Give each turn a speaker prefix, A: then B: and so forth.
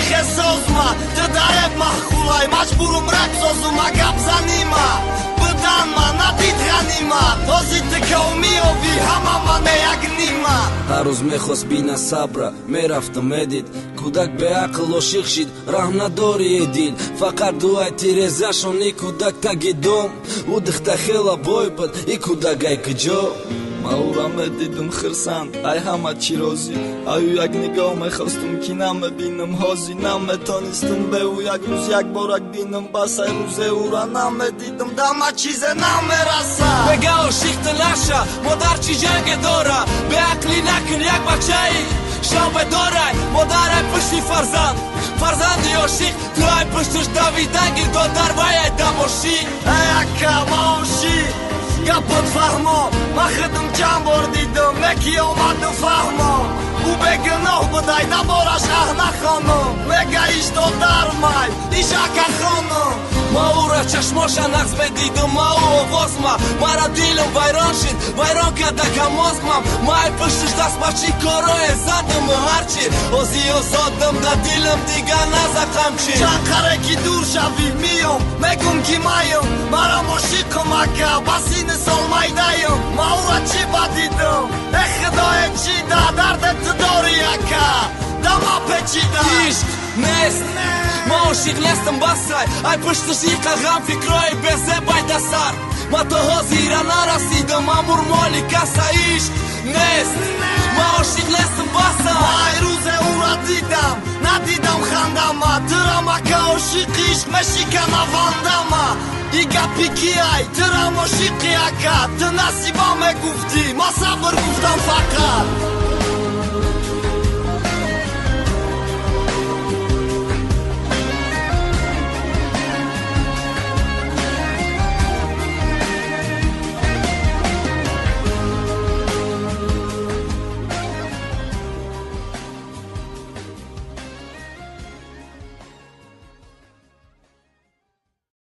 A: Чихе созма, ту дареб маъқулай, маҷбурум рэп созума, гап занима. Буданма надид ғанимат, ҳозир ту ков меёбӣ, ҳама мане як нима.
B: Ҳар рӯз мехост бина сабра, мерафту медид. Кӯдак беақл ошиқ шид, раҳм надори э дил. Фақат дуай тирезашон и кӯдак таги дом. Ӯ духта хела бой буд, и кӯдак ай куҷо?
C: Ма ӯра медидум хирсанд, ай ҳама чӣ розӣ. Аю як нигоҳ мехостум, ки намебинам ҳозӣ. Наметонистум бе ӯ як рӯз як борак бинам. Бас ай рӯзе ӯра намедидум,
A: дама чизе намераса.
D: Бега ошиқ ту наша, модар чӣ ҷанге дора? Беақлӣ накун, як бачаи шав бедорай. Модарай пушти фарзанд, фарзанди ошиқ, ту ай пуштуш давиданги додар вай ай дамошӣ.
A: Эй ака, ма ошиқ, гапот фаҳмо, ман худам чанд бор дидам, неки омаду фаҳмо. Ӯ бегуноҳ будай, набораш аҳ нахонум. Мега иш додармай, иш ака хонум.
D: Ма ӯра чашмоша нағз медидум, ма ӯ овозма. Мара дилам вайрон шид, вайрон кардака мозгмам. Ма ай пуштуш даст ба чӣ корое задаму ҳарчи. Ҳозӣ озодам, да дилам дига назақам чӣ.
A: Чанд қаре ки дур шавӣ, миём, мегум ки маем. Марам ошиқум ака, ба синни сол майдаем. Ма ӯра чӣ бадидам? Э худое, чӣ да дарде ту дорӣ ака? Дама печида.
D: Ишқ нест, ма ошиқ нестам, басай. Ай пуштуш иқа ғам, фикрои безебай да сар. Ма то ҳозира нарасидам, амур моли каса. Ишқ нест, ма ошиқ нестам, басай.
A: Ма ай рӯзе ӯра дидам, надидам хандама. Тырам ака ошиқи ишқ мешикана вандама. И гапи киай, тырам ошиқи ака. Ту насиба мегуфтӣ, ма сабр гуфтам фақат.